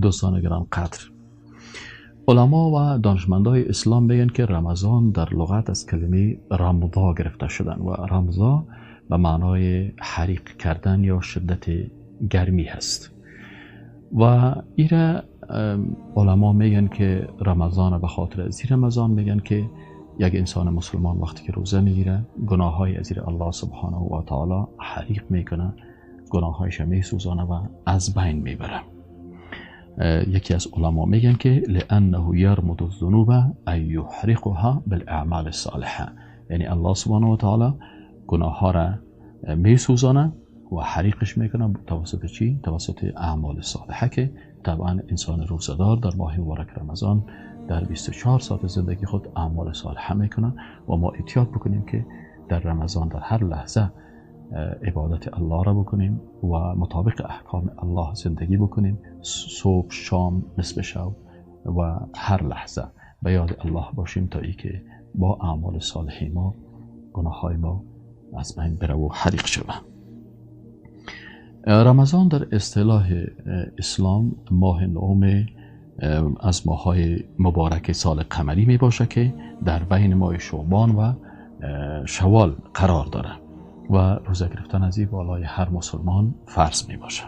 دوستان گران قدر، علما و دانشمندای اسلام میگن که رمضان در لغت از کلمه رمضا گرفته شدن و رمضا به معنای حریق کردن یا شدت گرمی هست و ایره علما میگن که رمضان به خاطر از رمضان میگن که یک انسان مسلمان وقتی که روزه میگیره گناه های از الله سبحانه و تعالی حریق میکنه، گناهایش میسوزانه و از بین میبره. یکی از علما میگن که لانه یرمد الذنوب ای یحرقها بالاعمال الصالحه، یعنی الله سبحانه و تعالی گناه ها را میسوزانه و حریقش میکنه توسط چی؟ توسط اعمال صالحه که طبعا انسان روزه‌دار در ماه مبارک رمضان در 24 ساعت زندگی خود اعمال صالحه میکنه و ما احتیاط بکنیم که در رمضان در هر لحظه عبادت الله را بکنیم و مطابق احکام الله زندگی بکنیم، صبح، شام، نصف شب و هر لحظه به یاد الله باشیم تا ای که با اعمال صالح ما گناه های ما از بین بره و حریق شوه. رمضان در اصطلاح اسلام ماه نهم از ماه‌های مبارک سال قمری می باشه که در بین ماه شعبان و شوال قرار داره و روزه گرفتن از این بالای هر مسلمان فرض می باشه.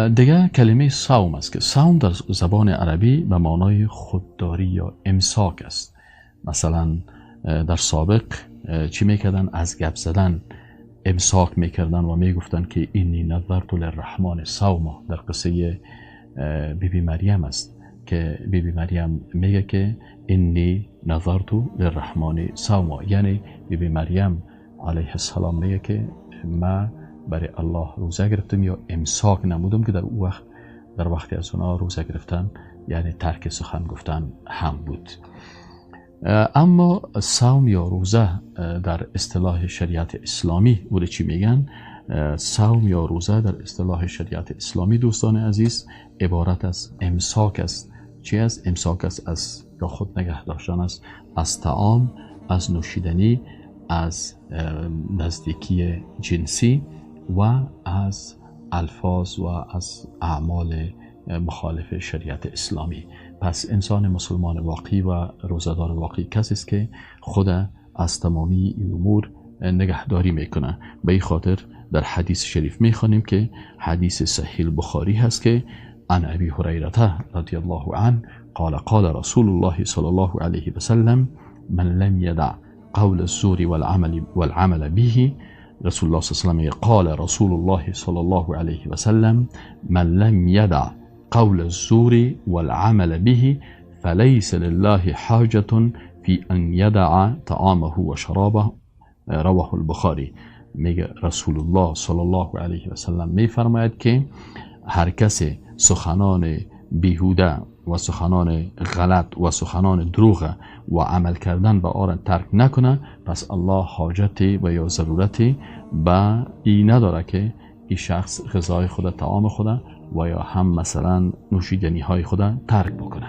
دیگه کلمه صوم است که صوم در زبان عربی به معنای خودداری یا امساک است. مثلا در سابق چی میکردن؟ از گپ زدن امساک میکردن و میگفتن که اینی نظرت للرحمن صوما. در قصه بی بی مریم است که بی بی مریم میگه که اینی نظرت للرحمن صوما، یعنی بی بی مریم علیه السلام میگه که ما برای الله روزه گرفتم یا امساک نمودم، که در او وقت در وقتی از اونا روزه گرفتن یعنی ترک سخن گفتن هم بود. اما صوم یا روزه در اصطلاح شریعت اسلامی بوده چی میگن؟ صوم یا روزه در اصطلاح شریعت اسلامی دوستان عزیز عبارت از امساک است. چی است؟ امساک است از یا خود نگه داشتن است از طعام، از نوشیدنی، از نزدیکی جنسی و از الفاظ و از اعمال مخالف شریعت اسلامی. پس انسان مسلمان واقعی و روزه‌دار واقعی کسی است که خود از تمامی این امور نگهداری میکنه. به این خاطر در حدیث شریف میخوانیم که حدیث صحیح بخاری هست که عن ابی هریره رضی الله عنه قال قال رسول الله صلی الله علیه و سلم من لم يدع قول الزور والعمل به. رسول الله صلی الله علیه و سلم قال رسول الله صلی الله علیه و سلم من لم يدع قول الزور والعمل به فليس لله حاجة في أن يدع طعامه وشرابه. رواه البخاری. میگه رسول الله صلی الله علیه و سلم میفرماید که هر کسی سخنان بیهوده و سخنان غلط و سخنان دروغ و عمل کردن به آن ترک نکنه، پس الله حاجتی و یا ضرورتی به این نداره که این شخص غذای خود، طعام خود و یا هم مثلا نوشیدنی های خود ترک بکنه.